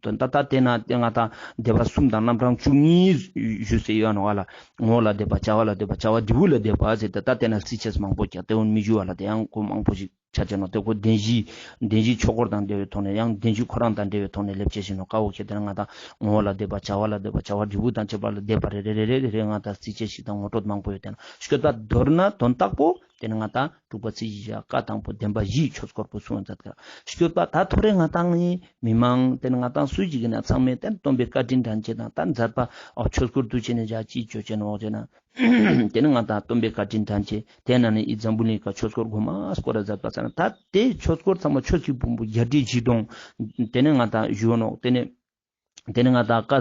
དོན་དག་ད་ཏེ་ན་ཏེ་ང་ཏང་སྡེ་པ་གསུམ་དང་རྣམ་གྲངས་བཅུ་གཉིས་ཞུས་སེ་ཡོད་ནོག་ལ། ངོ་བོ་ལ་སྡོད་པ། བྱ་བ་ལ་སྡོད་པ། བྱ་བ་འབྲས་བུ་ལ་སྡོད་པ་ཟེར་ཏེ་ད་ཏེ་ན་རྩི་ཅེས་མང་པོ་ཀྱག། ཏེ་འོ་མི་ཞུ་བ་ལ་ཏེ་ཡང་གོ་མང་པོ་ཞིག་ཆ་ཅེས་ནོག། ཏེ་ཁོ་བདེན་བཞི་བདེན་བཞི་ཆོས་འཁོར་དང་འབྲེལ་བའི་ཐོག་ནེ་ཡང་བདེན་བཞི་ཁོ་རང་དང་འབྲེལ་བའི་ཐོག་ནེ་ལེབ་ཅེས་ཤིག་ནོག། ཀ་བོ་ཁྱེར་ཏེ་ན་ང་ཏང་ངོ་བོ་ལ་སྡོད་པ། བྱ་བ་ལ་སྡོད་པ། བྱ་བ་འབྲས་བུ་དང་བཅས་པ་ལ་སྡོད་པ་རེ་རེ་རེ་རེ་རེ་ང་ཏང་རྩི་ཅེས་ཤིག་དང་ངོ་སྤྲོད་མང་པོ་ཡོད་ཏེ་ན་སྐྱོད་པ་མདོར་ན་དོན་དག་པོ་ཏེ་ནེ་ང་ཏང་དྲུག་པ་ཚེས་བཞི་ཞག་བཀའ་དང་པོ་བདེན་པ་བཞིའི་ཆོས་སྐོར་པོ་གསུང་མཛད་ཀ་རག། སྐྱོད་པ་ད་ཐོ་རེ་ང་ཏང་ངི་མི་མང་ཏེ་ནེ་ང་ཏང་སུ་ཞིག་ཡིན་ན་ཚང་མས་ཏེ་སྟོན་པའི་བཀའ་དྲིན་དྲན་ཅེས་དང་ད་མཛད་པ་ཨ་ཆོས་སྐོར་དུས་ཆེན་ནི་ཞག་ཅི་ཅོ་ཅེས་ནོག་ཟེར་ན། ཏེ་ནེ་ང་ཏང་སྟོན་པའི་བཀའ་དྲིན་དྲན་ཅེས་ཏེ་ན་ནི་ཨི་འཛམ་བུ་གླིང་ཀ་ཆོས་སྐོར་གོ་མ་སྐོར་ར་མཛད་པ་ས་ན་ད་ཏེ་ཆོས་སྐོར་ཚང་མ་ཆོས་ཀྱི་ཕུང་པོ་བརྒྱད་ཁྲི་བཞི་སྟོང་ཏེ་ནེ་ང་ཏང་ཞུ་ནོག། ཏེ་ནེ་ཏེ་ནེ་ང་ཏང་ཀ་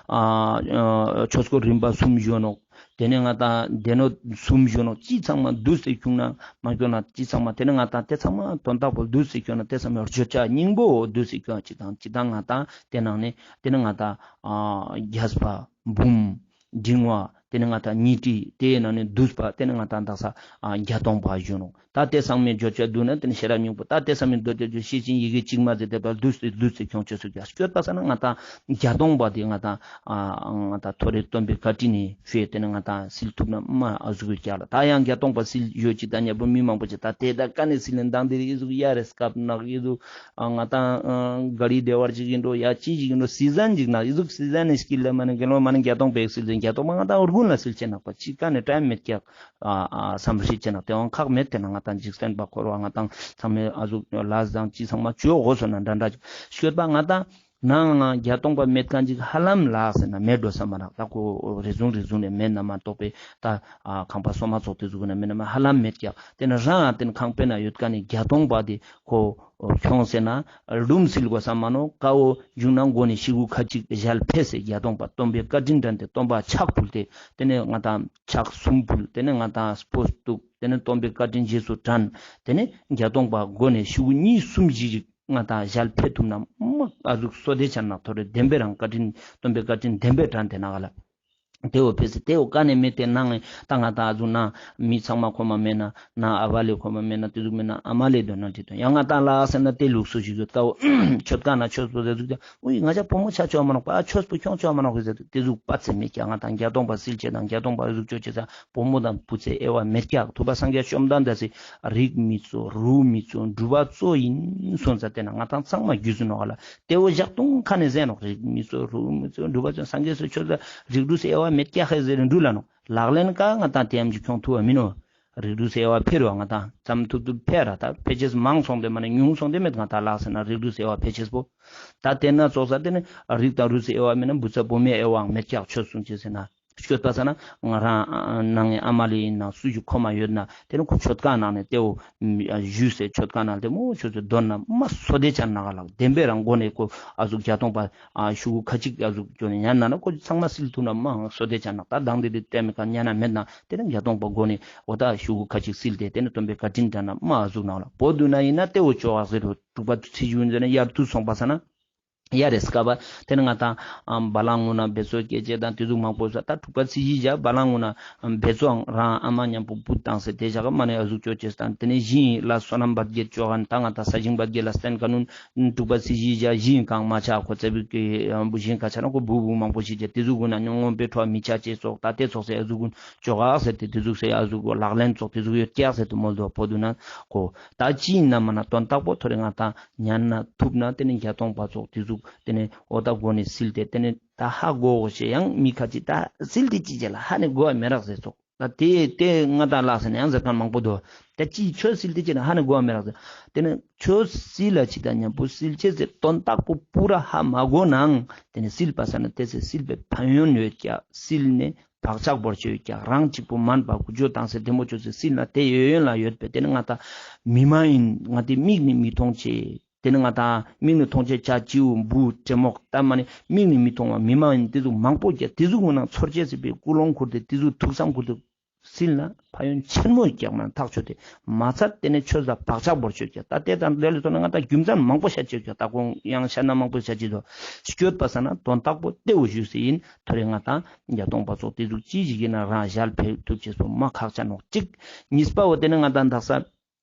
ཨ་ཆོས་སྐོར་རིམ་པ་གསུམ་ཞུ་ནོག། ཏེ་ནེ་ང་ཏང་སྡེ་སྣོད་གསུམ་ཞུ་ནོག། ཅི་ཚང་མ་བསྡུས་སེ་ཁྱོང་ན་མ་ཁྱོང་ན་ཅི་ཚང་མ་ཏེ་ནེ་ང་ཏང་ཏེ་ཚང་མ་དོན་དག་པོ་བསྡུས་སེ་ཁྱོང་ན་ཏེ་ཚང་མ་བརྗོད་བྱ་སྙིང་པོ་བསྡུས་སེ་ཁྱོང་ཅིག་དང་ཅིག་དང་ང་ཏང་ཏེ་ནང་ནེ་ཏེ་ནེ་ང་ཏང་ཨ་རྒྱས་པ་འབུམ། འབྲིང་བ། ཏེ་ནེ་ང་ཏང་ཉི་ཁྲི། ཏེའི་ནང་ནེ་བསྡུས་པ་ཏེ་ནེ་ང་ཏང་དག་ས་ཨ་བརྒྱད་སྟོང་པ་ཞུ་ནོག། ད་ཏེ་ཚང་མའི་བརྗོད་བྱ་བསྡུ་ན་ཏེ་ནེ་ཤེས་རབ་སྙིང་པོ། ད་ཏེ་ཚང་མའི་མདོ་སྡེ་རྒྱུད་ཤེར་ཕྱིན་ཡི་གེ་གཅིག་མ་ཟེར་ཏེ་ད་བསྡུས་ཏེ་བསྡུས་ཏེ་ཁྱོང་ཅེས་སུ་ཀྱང་སྐྱོད་པ་ས་ན་ང་ཏང་བརྒྱད་སྟོང་པ་ཏེ་ང་ཏང་ཨ་ང་ཏང་ཐོ་རེ་སྟོན་པའི་བཀའ་དྲིན་ནི་ཤེས་ཏེ་ནེ་ང་ཏང་སིལ་ཐུབ་ན་མ་ཨ་ཟུག་གི་ཀྱག་ལ། ད་ཡང་བརྒྱད་སྟོང་པ་སིལ་ཡོད་ཅིག་ད་ཉེ་པོ་མི་མང་པོ་ཅིག་ད་ཏེ་ད་ཀ་ནེ་སིལ་ལེན་དང་ཏེ་རིགས་ཨི་ཟུག་ཡ་རེ་སྐབས་ནག་ཨི་ཟུག་ཨ་ང་ཏང་ཨ་ག་རི་བདེ་བར་ཅིག་ཡིན་འགྲོ་ཡ་ཅི་ཞིག་ཡིན་འགྲོ་སི་ཟན་ཅིག་ནག་ཨི་ཟུག་སི་ཟན་ནི་སྐྱིད་ལ་མ་ནི་དགེ་སློང་མ་ནི་བརྒྱད་སྟོང་པའི་སིལ་ལེན་བརྒྱད་སྟོང་པ་ང་ཏང་འུར་གུན་ལ་སིལ་ཅེས་ནག་པ་ཅིག་ཀ་ནེ་ཊའིམ་མེད་ཀྱག། ཨ་ཨ་བསམ་ཤེས་ཅེས་ནག་ཏེ་བོ་ཁག་མེད་ཏེ་ན་ང་ཏང་འཇིག་རྟེན་པ་འཁོར་བ་ང་ཏང་ཚང་མའི་ཨ་ཟུག་ལས་དང་ཅི་ཚང་མ་བཅོ་དགོས་སོ་ན་འདྲ་འདྲ་ཅིག་སྐྱོད་པ་ང་ཏང་ ནང་ང་བརྒྱད་སྟོང་པ་མེད་ཁན་ཅིག་ཧ་ལམ་ལགས་ཟེར་ན་མེད་འགྲོ་ས་མ་རག། ད་ཁོ་རེ་ཟུང་རེ་ཟུང་ནས་མེད་ན་མ་གཏོགས་པའི་ད་ཨ་ཁང་པ་སོ་མ་ཚོགས་དེ་ཟུག་ན་མེད་ན་མ་ཧ་ལམ་མེད་ཀྱག། དེ་ན་རང་ཨ་དེན་ཁང་པའི་ན་ཡོད་ཁན་ནི་བརྒྱད་སྟོང་པ་དེ་ཁོ་ཁྱོང་ཟེར་ན་ལུམ་སིལ་དགོས་ས་མ་ནོག། ཀ་བོ་བྱུང་ན་མགོ་ནས་ཤི་གུ་ཁ་ཅིག་ཞལ་ཕེ་སེ་བརྒྱད་སྟོང་པ་སྟོན་པའི་བཀའ་དྲིན་དྲན་ཏེ་སྟོན་པ་ཕྱག་ཕུལ་ཏེ་དེ་ནས་ང་ཏང་ཕྱག་གསུམ་ཕུལ། དེ་ནས་ང་ཏང་སྤོས་བཏུགས། དེ་ནས་སྟོན་པའི་བཀའ་དྲིན་རྗེས་སུ་དྲན། དེ་ནས་བརྒྱད་སྟོང་པ་མགོ་ནས་ཤི་གུ་གཉིས་གསུམ་བཞི་ཅིག་ང་ཏང་ཞལ་ཕེ་ཐུབ་ན་མ་ཨ་ཟུག་བསོད་བདེ་ཆ་ན་ཐོ་རེ་བདེན་པའི་རང་བཀའ་དྲིན་སྟོན་པའི་བཀའ་དྲིན་བདེན་པའི་དྲན་ཏེ་ན་ག་ལ། དེ་བོ་ཕེ་སེ་དེ་བོ་ཀ་ནས་མེད་དེ་ནང་ནས་ད་ང་ཏང་ཨ་ཟུག་ན་མི་ཚང་མ་ཁོ་མ་མེད་ན་ན་ཨ་བ་ལེ་ཁོ་མ་མེད་ན་དེ་ཟུག་མེད་ན་ཨ་མ་ལེ་དོན་ན་དྲི་དོན་ཡང་ང་ཏང་ལ་ཟེར་ན་དེ་ལུགས་སུ་ཞིག་ཡོད་ཀ་བོ་ཆོད་ཀ་ན་ཆོས་པོ་ཟེར་ཟུག་ཀྱང་ཨུ་ཡི་ང་ཅག་བུ་མོ་ཆ་ཆོག་མ་ནོག་པ་ཨ་ཆོས་པོ་ཁྱོང་ཆོག་མ་ནོག་ཟེར་དེ་ཟུག་པ་ཚེ་མེད་ཀྱང་ང་ཏང་བརྒྱད་སྟོང་པ་སིལ་ཆེ་དང་བརྒྱད་སྟོང་པ་ཨ་ཟུག་ཆོས་ཆེ་ས་བུ་མོ་དང་བུ་ཚེ་དབྱེ་བ་མེད་ཀྱག། ཐུབ་པ་སངས་རྒྱས་བཅོམ་ལྡན་འདས་སི་རིགས་མི་གཙོ་རུས་མི་གཙོ་སྒྲུབ་པ་གཙོ་ཡིན་སོང་ཙ་དེ་ན་ང་ཏང་ཚང་མ་རྒྱུས་སུ་ནོག་ག་ལ། དེ་བོ་ཞག་དུང་ཁ་ནས་ཟེར་ནོག། རིགས་མི་གཙོ་རུས་མི་གཙོ་སྒྲུབ་པ་གཙོ་སངས་རྒྱས་སི་ཆོས་ལ་རིགས་རུས་སི་དབྱེ་བ་མེད་ཀྱག་ཧེ་ཟེར་འགྲུལ་ལ་ནོག། ལག་ལེན་ཀ་ང་ཏང་དེ་ཡམ་གྱི་ཁྱོང་ཐུབ་བ་མིན་ནོག། རིགས་རུས་སི་དབྱེ་བ་ཕེ་རུ་བ་ང་ཏང་ཙམ་ཐུབ་ཐུབ་ཕེ་ར་ད་ཕེ་ཆེས་མང་སོང་དེ་མ་ནས་ཉུང་སོང་དེ་མེད་ང་ཏང་ལག་ཟེར་ན་རིགས་རུས་སི་དབྱེ་བ་ཕེ་ཆེས་པོ། ད་དེ་ན་ཙོགས་ས་དེ་ནི་རིགས་དང་རུས་སི་དབྱེ་བ་མེད་ན་བུ་ཚ་བུ་མོའི་དབྱེ་བའང་མེད་ཀྱག་ཆོས་གསུང་ཅེས་ཟེར་ན། སྐྱོད་པ་ས་ན་ང་རང་ནང་ངི་ཨ་མ་ལེ་ཡིན་ན་སུ་ཞིག་ཁོ་མ་ཡོད་ན་དེ་ནི་ཁོ་ཆོད་ཀ་ནང་ནས་དེ་བོ་ཞུས་སེ་ཆོད་ཀ་ནང་དེ་མོ་ཆོས་སེ་དོན་ན་མ་སོ་དེ་ཆ་ན་ག་ལག་བདེན་པའི་རང་སྒོ་ནས་ཁོ་ཨ་ཟུག་བརྒྱད་སྟོང་པ་ཤུ་གུ་ཁ་ཅིག་ཨ་ཟུག་ཅོ་ནས་ཉན་ན་ན་ཁོ་ཚང་མ་སིལ་ཐུབ་ན་མ་སོ་དེ་ཆ་ན་ད་དང་དེ་དེ་བལྟས་མེད་ཀ་ཉན་ན་མེད་ན་དེ་ནི་བརྒྱད་སྟོང་པ་སྒོ་ནས་འོ་ད་ཤུ་གུ་ཁ་ཅིག་སིལ་ཏེ་དེ་ནི་སྟོན་པའི་བཀའ་དྲིན་དྲན་ན་མ་ཨ་ཟུག་ནང་ལ་བོ་དུ་ན་ཡིན་ན་དེ་བོ་ཅོ་བ་ཟེར་རུ་དྲུག་པ་ཚེས་བཞི་ཡིན་ཟེར་ན་དབྱར་དུས་སོང་པ་ས་ན། ཡ་རེ་སྐབས་དེ་ནི་ང་ཏང་བ་ལང་ངུ་ན་འབད་རྩོལ་སྐྱེ་ཅེས་དང་དེ་ཟུག་མང་པོ་ས་ད་དྲུག་པ་ཚེས་བཞི་ཞག་བ་ལང་ངུ་ན་འབད་རྩོལ་རང་ཨ་མ་མཉམ་པོ་བུ་བཏང་སེ་དེ་ཞག་མ་ནས་ཨ་ཟུག་ཅོ་ཅེས་དང་དེ་ནས་བཞི་ཡིན་ལ་བསོད་ནམས་བར་བརྒལ་ཅོ་ག་ན་ད་ང་ཏང་ས་ཞིང་བར་བརྒལ་ལ་བསྟན་ག་ནུན་དྲུག་པ་ཚེས་བཞི་ཞག་བཞི་ཡིན་གང་མ་ཆ་ཁོ་ཚེ་བུ་གི་བཞི་ཡིན་ག་ཆ་ན་ཁོ་བུ་བུ་མང་པོ་ཞིག་ཅེས་དེ་ཟུག་གུན་ན་ཉོ་ངོམ་པའི་ཁྲོ་མི་ཆ་ཅེས་སོགས་ད་དེ་ཚོགས་སེ་ཨ་ཟུག་གུན་ཅོ་ག་ཟེར་ཏེ་དེ་ཟུག་སེ་ཨ་ཟུག་གུ་ལག་ལེན་ཚོགས་དེ་ཟུག་ཡོད་ཀྱག་ཟེར་ཏེ་མོལ་དུ་བོ་དུ་ན་ཁོ་ད་ཅི་ཡིན་ན་མ་ན་དོན་དག་པོ་ཐོ་རེ་ང་ཏང་ཉན་ན་ཐུབ་ན་དེ་ནི་བརྒྱད་སྟོང་པ་ཚོགས་དེ་ཟུག་དེ་ནི་འོ་ད་སྒོ་ནས་སིལ་ཏེ་དེ་ནི་ད་ཧ་གོ་གོ་ཞེས་ཡང་མི་ཁ་ཅིག་ད་སིལ་ཏེ་ཅི་བྱེད་ལ་ཧ་ནི་གོ་བ་མེ་རག་ཟེར་ཚོགས་ད་དེ་དེ་ང་ཏང་ལ་ཟེར་ན་ཡང་ཟེར་མཁན་མང་པོ་འདུག་ད་ཅི་ཆོས་སིལ་ཏེ་ཅི་ན་ཧ་ནི་གོ་བ་མེ་རག་ཟེར་དེ་ནི་ཆོས་སིལ་ལ་ཅི་ད་མཉམ་པོ་སིལ་ཅེས་ཟེར་དོན་དག་པོ་པུ་ར་ཧ་མ་གོ་ནའང་དེ་ནི་སིལ་པ་ས་ན་དེ་ཚེ་སིལ་པའི་ཕན་ཡོན་ཡོད་ཀྱག་སིལ་ནས་བག་ཆགས་བོར་ཆོས་ཀྱང་རང་གཅིག་པུ་མན་པ་ཀུ་ཅོ་བཏང་སེ་དེ་མོ་ཅོ་སེ་སིལ་ན་དེ་ཡོད་ཡོད་ལ་ཡོད་པས་དེ་ནི་ང་ཏང་མི་མ་ཡིན་ང་ཏི་མིག་ནི་མི་མཐོང་ཅེས་དེ་ནི་ང་ཏང་མིག་ནི་མཐོང་ཅེས་བྱ་བྱིའུ་འབུ་དྲེད་མོག་ད་མ་ནི་མིག་ནི་མི་མཐོང་བ་མི་མ་ཡིན་དེ་ཟུག་མང་པོ་ཀྱང་དེ་ཟུག་ངོ་ན་ཚོར་ཅེས་སི་པའི་ཀུན་སློང་ཁུར་ཏེ་དེ་ཟུག་ཐུགས་བསམ་ཁུར་ཏེ་སིལ་ན་ཕན་ཡོན་ཆེན་མོ་ཡོད་ཀྱག་མ་ཐག་ཆོད་དེ་མ་ཚད་དེ་ནི་ཆོས་ལ་བག་ཆགས་བོར་ཆོད་ཀྱག་ད་དེ་དང་དེ་ལས་ཐོག་ན་ང་ཏང་རྒྱུ་མཚན་མང་པོ་བཤད་ཆོད་ཀྱག་ད་ཁོང་ཡང་བཤད་ན་མང་པོ་བཤད་ཅི་དོ་སྐྱོད་པ་ས་ན་དོན་དག་པོ་དེ་བོ་ཞུས་སེ་ཡིན། ཐོ་རེ་ང་ཏང་བརྒྱད་སྟོང་པ་ཚོགས་དེ་ཟུག་ཅི་ཞིག་ཡིན་ན་རང་ཞལ་ཕེབས་ཐུབ་ཅེས་སོ་མ་ཁག་ཆ་ནོག་གཅིག་གཉིས་པ་བོ་དེ་ནི་ང་ཏང་དག་ས་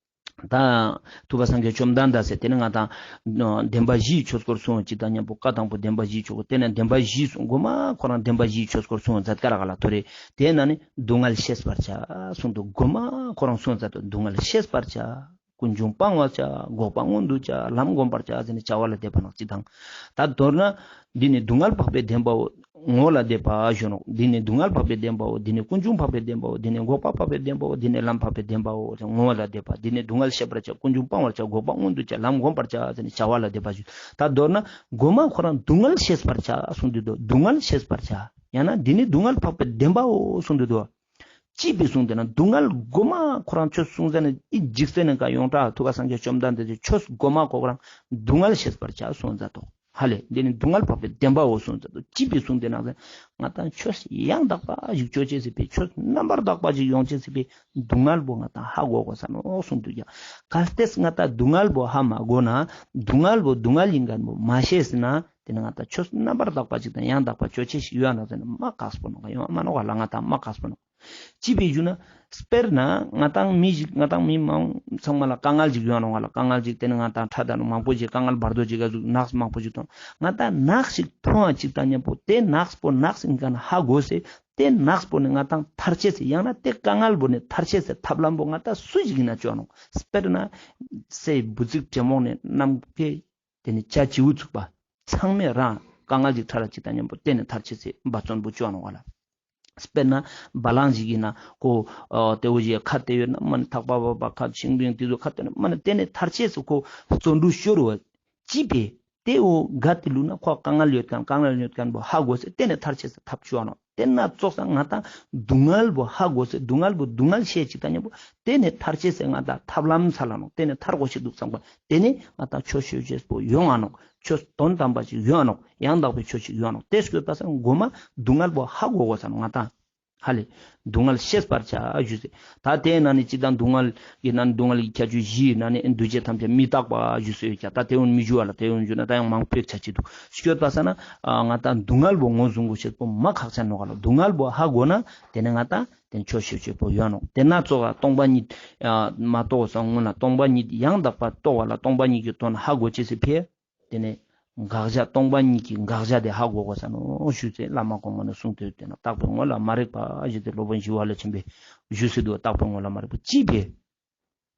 ད་ཐུབ་པ་སངས་རྒྱས་བཅོམ་ལྡན་འདས་སེ་དེ་ནི་ང་ཏང་བདེན་པ་བཞིའི་ཆོས་སྐོར་གསུངས་ཅིག་དང་མཉམ་པོ་བཀའ་དང་པོ་བདེན་པ་བཞིའི་ཆོས་སྐོར་དེ་ནི་བདེན་པ་བཞི་གསུངས་གོ་མ་ཁོ་རང་བདེན་པ་བཞིའི་ཆོས་སྐོར་གསུངས་མཛད་ཀ་ར་ག་ལ་ཐོ་རེ་དེ་ན་ནི་སྡུག་བསྔལ་ཤེས་པར་བྱ་གསུངས་འདུག་གོ་མ་ཁོ་རང་གསུངས་མཛད་དོ་སྡུག་བསྔལ་ཤེས་པར་བྱ། ཀུན་འབྱུང་སྤང་བར་བྱ། འགོག་པ་མངོན་དུ་བྱ། ལམ་བསྒོམ་པར་བྱ་ཟེར་ནས་བྱ་བ་ལ་དད་པ་ནང་ཅི་དང་། ད་མདོར་ན་འདི་ནི་སྡུག་བསྔལ་འཕགས་པའི་བདེན་པའོ། ངོ་ལ་དད་པ་ཞུ་ནོག། འདི་ནི་སྡུག་བསྔལ་འཕགས་པའི་བདེན་པའོ། འདི་ནི་ཀུན་འབྱུང་འཕགས་པའི་བདེན་པའོ། འདི་ནི་འགོག་པ་འཕགས་པའི་བདེན་པའོ། འདི་ནི་ལམ་འཕགས་པའི་བདེན་པའོ། ངོ་ལ་དད་པ། འདི་ནི་སྡུག་བསྔལ་ཤེས་པར་བྱ། ཀུན་འབྱུང་སྤང་བར་བྱ། འགོག་པ་མངོན་དུ་བྱ། ལམ་བསྒོམ་པར་བྱ་ཟེར་ནས་བྱ་བ་ལ་དད་པ་ཞུ། ད་མདོར་ན་མགོ་མ་ཁོ་རང་སྡུག་བསྔལ་ཤེས་པར་བྱ་གསུངས་འདུག་དོ། སྡུག་བསྔལ་ཤེས་པར་བྱ། ཡང་ན་འདི་ནི་སྡུག་བསྔལ་འཕགས་པའི་བདེན་པའོ་གསུངས་འདུག་དོ། ཅི་ཕི་གསུངས་ཏེ་ན་སྡུག་བསྔལ་མགོ་མ་ཁོ་རང་ཆོས་གསུངས་ཟ་ནི་འི་འཇིག་རྟེན་ནི་ཀ་ཡོང་གྲགས་ཐུབ་པ་སངས་རྒྱས་བཅོམ་ལྡན་འདས་ཀྱི་ཆོས་མགོ་མ་ཁོ་རང་སྡུག་བསྔལ་ཤེས་པར་བྱ་གསུངས་མཛད་དོ། ཧ་ལེ་འདི་ནི་སྡུག་བསྔལ་འཕགས་པའི་བདེན་པའོ་གསུངས་མཛད་དོ། ཅི་ཕི་གསུངས་ཏེ་ན་ང་ཏང་ཆོས་ཡང་དག་པ་ཞིག་ཅོ་ཅེས་སི་ཕི་ཆོས་རྣམ་པར་དག་པ་ཞིག་ཡོང་ཅེས་སི་ཕི་སྡུག་བསྔལ་པོ་ང་ཏང་ཧ་གོ་དགོས་ས་ནོག་གསུངས་འདུག་ཀྱང་གལ་ཏེ་ང་ཏང་སྡུག་བསྔལ་པོ་ཧ་མ་གོ་ན་སྡུག་བསྔལ་པོ་སྡུག་བསྔལ་ཡིན་མཁན་པོ་མ་ཤེས་ན་དེ་ནི་ང་ཏང་ཆོས་རྣམ་པར་དག་པ་ཅིག་དང་ཡང་དག་པ་ཅོ་ཅེས་ཤིག་ཡོད་ན་ཟེར་ན་མ་ཁག་པོ་ནོག་ཡོང་མ་ནོག་ལ་ང་ཏང་མ་ཁག་པོ་ནོག། ཅི་ཕི་ཞུ་ན། དཔེར་ན་ང་ཏང་མི་ཞིག་ང་ཏང་མི་མང་ཚང་མ་ལ་དཀའ་ངལ་ཅིག་ཡོང་ནོག་ལ། དཀའ་ངལ་ཅིག་དེ་ནི་ང་ཏང་ཕྲ་དང་མང་པོ་ཞིག་དཀའ་ངལ་བར་དོ་ཅིག་ག་ཟུག་ནགས་མང་པོ་ཞིག་ཐོན། ང་ཏང་ནགས་ཤིག་ཐོན་ཅིག་དང་མཉམ་པོ་དེ་ནགས་པོ་ནགས་ཡིན་མཁན་ཧ་གོ་སེ་དེ་ནགས་པོ་ནི་ང་ཏང་ཐར་ཅེས་སི་ཡང་ན་དེ་དཀའ་ངལ་པོ་ནི་ཐར་ཅེས་སི་ཐབས་ལམ་པོ་ང་ཏང་སུ་ཞིག་ཡིན་ན་ཅོ་ནོག། དཔེར་ན་སའི་འབུ་ཚིག་དྲེད་མོག་ནི་ནམ་མཁའི་དེ་ནི་བྱ་བྱིའུ་ཚུགས་པ་ཚང་མས་རང་དཀའ་ངལ་ཅིག་ཕྲ་ར་ཅིག་དང་མཉམ་པོ་དེ་ནི་ཐར་ཅེས་སི་འབད་བརྩོན་པོ་ཅོ་ནོག་ལ། དཔེར་ན་བ་ལང་ཞིག་ཡིན་ན་ཁོ་ཨ་དེ་བོ་ཞིག་ཁ་དེ་ཡོད་ན་མ་ནི་ཐག་པ་བབས་པ་ཁ་ཤིང་སྡོང་དེ་ཚོ་ཁ་དེ་ན་མ་ནི་དེ་ནི་ཐར་ཅེས་སི་ཁོ་བརྩོན་འགྲུས་ཤོར་བ་ཅི་ཕི་ ཏེ་བོ་ག་ཏེ་ལུས་ན་ཁོ་དཀའ་ངལ་ཡོད་ཁན་དཀའ་ངལ་ཡོད་ཁན་བོ་ཧ་གོ་སེ་ཏེ་ནེ་ཐར་ཅེས་སི་ཐབས་ཅོ་འ་ནོག། ཏེ་ན་ཙོགས་ས་ང་ཏང་སྡུག་བསྔལ་བོ་ཧ་གོ་སེ་སྡུག་བསྔལ་བོ་སྡུག་བསྔལ་ཤེས་ཅིག་ཏ་ཉམ་པོ་ཏེ་ནེ་ཐར་ཅེས་སི་ང་ཏང་ཐབས་ལམ་སལ་ལ་ནོག། ཏེ་ནེ་ཐར་གོས་ཤེས་དུག་སམ་པ་ཏེ་ནེ་ང་ཏང་ཆོས་ཤོད་ཅེས་པོ་ཡོང་ང་ནོག། ཆོས་དོན་དམ་པ་ཅིག་ཡོང་ང་ནོག། ཡང་དག་པའི་ཆོས་ཅིག་ཡོང་ང་ནོག། ཏེ་སྐྱོད་པ་སང་གོ་མ་སྡུག་བསྔལ་བོ་ཧ་གོ་གོས་ས་ནོག་ང་ཏང་། ཧ་ལེ། སྡུག་བསྔལ་ཤེས་པར་བྱ་ཞུས་སེ། ད་ཏེའི་ནང་ནེ་ཅི་ཏང་སྡུག་བསྔལ་གྱི་ནང་ནེ་སྡུག་བསྔལ་གྱི་ཁྱད་ཆོས་བཞིའི་ནང་ནེ་འདུ་བྱེད་ཐམས་ཅད་མི་རྟག་པ་ཞུས་སེ་ཡོད་ཀྱག། ད་ཏེ་བོ་མི་ཞུ་བ་ལ་ཏེ་བོ་ཞུ་ན་ད་ཡང་མང་པོའི་ཆ་ཅིག་དུག། སྐྱོད་པ་སང་ན་ང་ཏང་སྡུག་བསྔལ་བོ་ངོས་བཟུང་གོས་ཤེས་པོ་མ་ཁག་ཆེ་ནོག་ག་ལ། སྡུག་བསྔལ་བོ་ཧ་གོ་ན་ཏེ་ནེ་ང་ཏང་ཏེ་ནེ་ཆོས་ཤོད་ཅེས་པོ་ཡོང་ང་ནོག། ཏེ་ན་ཙོགས་ལ་སྟོང་པ་ཉིད་མ་རྟོགས་སང་སྔོན་ལ་སྟོང་པ་ཉིད་ཡང་དག་པར་རྟོགས་པ་ལ་སྟོང་པ་ཉིད་ཀྱི་དོན་ཧ་གོ་ཅེས་སི་ཕིའ། ཏེ་ནེ་དགག་བྱ་སྟོང་པ་ཉིད་ཀྱི་དགག་བྱ་ཏེ་ཧ་གོ་གོས་ས་ནོག་ཞུས་སེ་བླ་མ་གོང་མ་ནེ་གསུངས་ཏེ་ཏེ་ན་རྟག་པའི་ངོ་ལ་མ་རིག་པ་ཞུས་ཏེ་སློབ་དཔོན་ཞི་བ་ལྷ་ཆེན་པོས་ཞུས་སེ་དུག། རྟག་པའི་ངོ་ལ་མ་རིག་པ་ཅི་ཕིའ།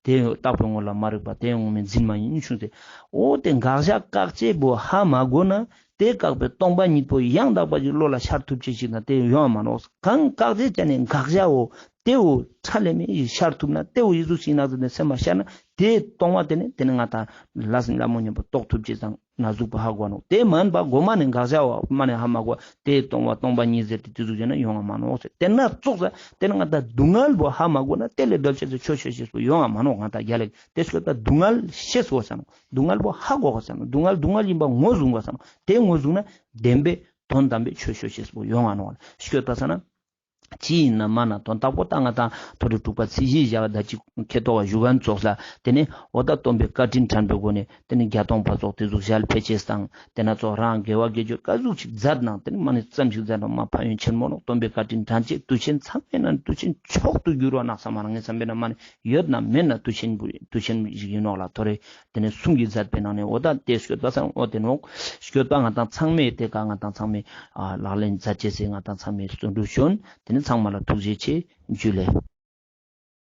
ཏེ་རྟག་པའི་ངོ་ལ་མ་རིག་པ་ཏེ་ཡང་ངོ་མ་འཛིན་མ་ཡིན་ཞུས་ཏེ། འོ་ཏེ་དགག་བྱ་བཀག་ཅེས་པོ་ཧ་མ་གོ་ན་ཏེ་བཀག་པའི་སྟོང་པ་ཉིད་པོ་ཡང་དག་པ་ཅིག་བློ་ལ་ཤར་ཐུབ་ཅེས་ཤིག་ན་ཏེ་ཡོང་ང་མ་ནོག། གང་བཀག་ཅེས་ཅན་ནི་དགག་བྱའོ། ཏེ་བོ་ཁྲ་ལེ་མེ་ཤར་ཐུབ་ན་ཏེ་བོ་ཡི་ཟུག་ཤིག་ན་ཟུག་ནེ་སེམས་མ་ཤར་ན་ཏེ་སྟོང་པ་ཏེ་ནེ་ཏེ་ནེ་ང་ཏང་ལ་སེམས་ལ་མོ་ཉམ་པོ་རྟོགས་ཐུབ་ཅེས་སང་ན་ཟུག་པོ་ཧ་གོ་ནོག། ཏེ་མན་པ་གོ་མ་ནེ་དགག་བྱའོ་མ་ནེ་ཧ་མ་གོ་ཏེ་སྟོང་པ་སྟོང་པ་ཉིད་ཟེར་ཏེ་ཏེ་ཟུག་ཟེར་ན་ཡོང་ང་མ་ནོག་ཟེར། ཏེ་ན་ཙོགས་ས་ཏེ་ནེ་ང་ཏང་སྡུག་བསྔལ་བོ་ཧ་མ་གོ་ན་ཏེ་ལས་བྲལ་ཅེས་སི་ཆོས་ཤོད་ཅེས་པོ་ཡོང་ང་མ་ནོག། ང་ཏང་རྒྱལ་ལ་ཏེ་སྐྱོད་པ་སྡུག་བསྔལ་ཤེས་གོས་ས་ནོག། སྡུག་བསྔལ་བོ་ཧ་གོ་གོས་ས་ནོག། སྡུག་བསྔལ་སྡུག་བསྔལ་ཡིན་པ་ངོས་བཟུང་གོས་ས་ནོག། ཏེ་ངོས་བཟུང་ན་བདེན་པའི་དོན་དམ་པའི་ཆོས་ཤོད་ཅེས་པོ་ཡོང་ང་ནོག། སྐྱོད་པ་སང་ན། ཅི་ཡིན་ན་མ་ན་དོན་དག་པོ་ད་ང་ཏང་ཐོ་རེ་དྲུག་པ་ཚིག་བཞི་བཞག་ད་ཅིག་ཁེ་ཏོག་བ་ཞུ་གན་ཙོགས་ལ་ཏེ་ནེ་འོ་ད་སྟོན་པའི་བཀའ་དྲིན་དྲན་པའི་སྒོ་ནེ་ཏེ་ནེ་བརྒྱད་སྟོང་པ་ཙོགས་ཏེ་ཟུག་ཞལ་ཕེ་ཅེས་སང་ཏེ་ན་ཙོགས་རང་དགེ་བ་དགེ་སྦྱོར་ཀ་ཟུག་ཅིག་མཛད་ནང་ཏེ་ནེ་མ་ནེ་ཙམ་ཞིག་མཛད་ནང་མ་ཕན་ཡོན་ཆེན་མོ་ནོག། སྟོན་པའི་བཀའ་དྲིན་དྲན་ཅེས་དུས་ཆེན་ཚང་མའི་ནང་དུས་ཆེན་མཆོག་ཏུ་གྱུར་བ་ནག་ས་མ་རང་ངེ་བསམ་པའི་ནང་མ་ནེ་ཡོད་ན་མེད་ན་དུས་ཆེན་བོ་དུས་ཆེན་ཞིག་ཡིན་ནོག་ལ། ཐོ་རེ་ཏེ་ནེ་གསུང་གི་མཛད་པའི་ནང་ནེ་འོ་ད་ཏེ་སྐྱོད་པ་སང་འོ་ཏེ་ནོག། སྐྱོད་པ་ང་ཏང་ཚང་མས་ཏེ་ཀ་ང་ཏང་ཚང་མས་ཨ་ལག་ལེན་མཛད་ཅེས་སི་ང་ཏང་ཚང་མས་བརྩོན་འགྲུས་ཅོ་ཨིན། ཏེ་ནེ་ཚང་མ་ལ་ཐུགས་རྗེ་ཆེ། འཇུ་ལེ།